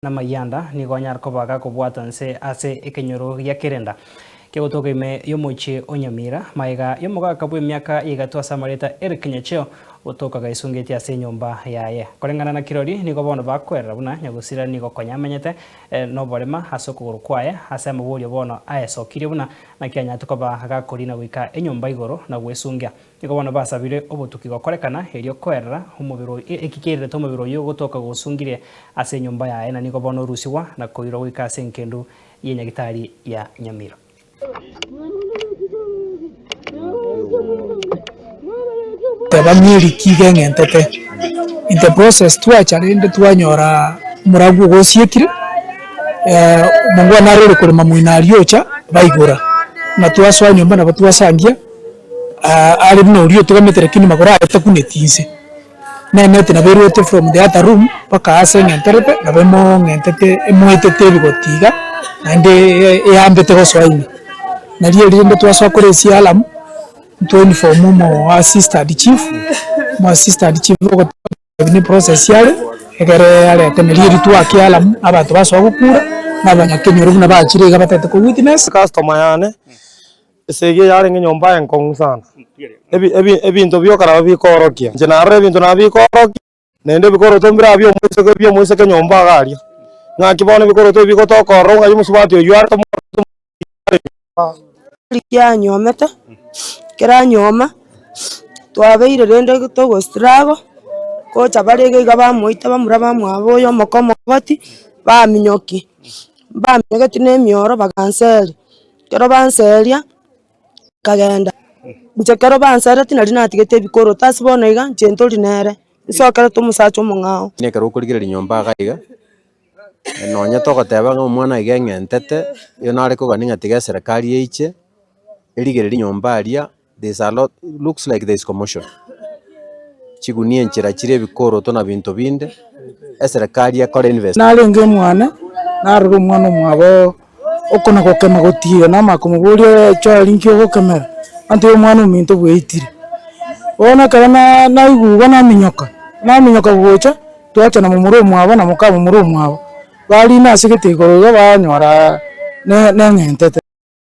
Namayianda nigo anyare koba gakobwata nse ase ekenyoro gia Kerenda kegotoka ime y'omochie o Nyamira, magega y'omogaka bw'emiaka y'egato ase amarieta Eric Nyacheo gotoka gaisungetie ase enyomba yaye. Koreng'ana na kirori nigo bono bakoerera buna nyagosira nigo konya amenyete noborema ase okogoro kwaye ase amaborio bono aesokirie buna naki anyarete koba gakorina goika enyomba igoro na gwesungia. Nigo bono basabire obotuki gokorekana, erio koerera omobere oyo, eki kiairerete omobere oyio gotoka gosungire ase enyomba yaye, na nigo bono orusigwa na koirwa goika ase engendu y'enyagitari ya Nyamira. Teba ng'eriki iga eng'entete. In the process twacha rende twanyora omoragwa ogo osiekire, omongwana arore korema moino aria ocha baigora, na twasoa nyomba nabo twasangia. Are buna oria otigamete lakini magoro aye takuneti inse. Neneti nabo erwete from the other room mpaka ase eng'enterete nabo emong'entete emoetete ebigoti iga, naende eyambete gosoa ime. Nario eri rende twasoa kore esia alarm, ntwa inform omo assistant chief, omo assistant chief ogotebi ne process are, egere arete nario eri twake alarm, abanto basoa gokura, na abanyakenyoro buna bachire iga batagete ko witness. Customer yane, esegi eye yarenge nyomba enkong'u sana, ebi- ebi- ebinto bioka nabo bikoorokia, inche narora ebinto nabo bikoorokia, naende ebikoroto mbire abia omoiseke bia omoiseke nyomba iga aria, ng'aki bono ebikoroto ebi bigotoka ororo ng'ai omosubati oywo are Rikianyuomete, ekero anyuoma, twabeire rende togo struggle, gocha bare iga iga bamoita bamura bamwabo oyo omoko omogoti, baminyokia, mbaminyogeti na emioro baganseria, ekero banseria, nkagenda, inche ekero bansereti nari natigete ebikoroto ase bono iga, inche ntori nere, nsokerete omosacha omong'ao. Ekero okorigereria nyomba iga iga. Nonye togoteba ng'a omwana iga eng'entete, erio nare kogania ng'a tiga eserekari eiche, erigererie nyomba aria, there is a lot, looks like there is commotion. Chigunia enchera chire ebikoroto na binto binde, eserekari ekore invest. Narenge mwane, narora omwana omwabo okona gokema gotiga, namanya komoboria chwari nki ogokemera, antebia omwana ominto bweitire. Bono ekero na naigwa igo naminyoka, naminyoka gocha. Twacha na momura omwabo na moka momura omwabo, barina ase gete igoro iga banyora ne neng'entete.